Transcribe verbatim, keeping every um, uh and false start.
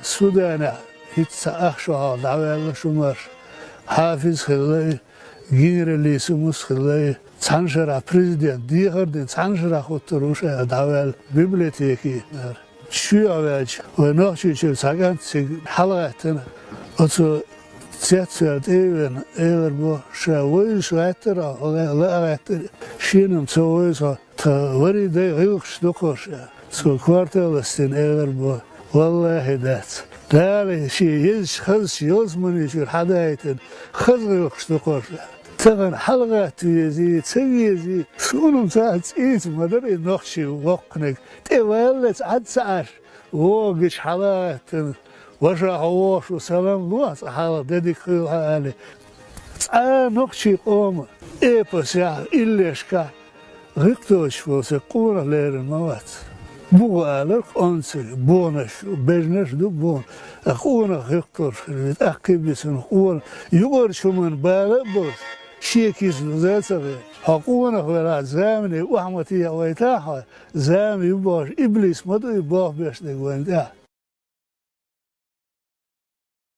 Суданехь хӀинца цхьа ах шо хьалха дӀаваьлла шу марша. Хьафиз хилла и, генерал Лисумус хилла и, цхьана шарахь президент дехар дина, цхьана шарахь хӀуттур ву ша дӀаваьлла библиотеке. Чоьхьа ваьлча, вай Нохчийчуьра цхьа кӀант цига хьалагӀаьттина, оцу цецвер тӀе а вена, элар бу, ша вевзаш гӀаьттара, хьо лаа гӀаьттара, шена-м ца вевза хьо, тхан вари дай гӀиллакхаш ду кхо ша. Цо корта а ластийна элар бу, валлахӀи, дац. Дала шен езачу хазачу ялсамани чуьра хьадаийтина хаза гӀиллакхаш ду кхо ша. Тахана хьалагӀатта везий, ца везий, суна-м цхьа а цӀийца ма дара и нохчий воккханиг. ТӀе валлалц Ӏад ца Ӏаш, вогӀу гича хьалагӀаьттина, ваша, хьо вогӀуш ву, салам ло, цкъа хьалха де дика хуьлу хьан аьлла. Цкъа а нохчий къоман эпосехь, иллешкахь гӀиллакх доцуш волу стаг къонах лерина ма вац. БухӀа аларх онцара, бухӀанаш, бежанаш ду бухӀана, ткъа къонах гӀиллакх долуш хир ву, тӀаккха а бисина къонах, юкъарчу хӀуманна бала а болуш, шен кица дуза а ца хилла. Хьо къонах велахь, замане охьа ма тӀехьавайтахьа хьо, зама ю бохуш, иблис ма ду и болх беш дерг вайна тӀехь.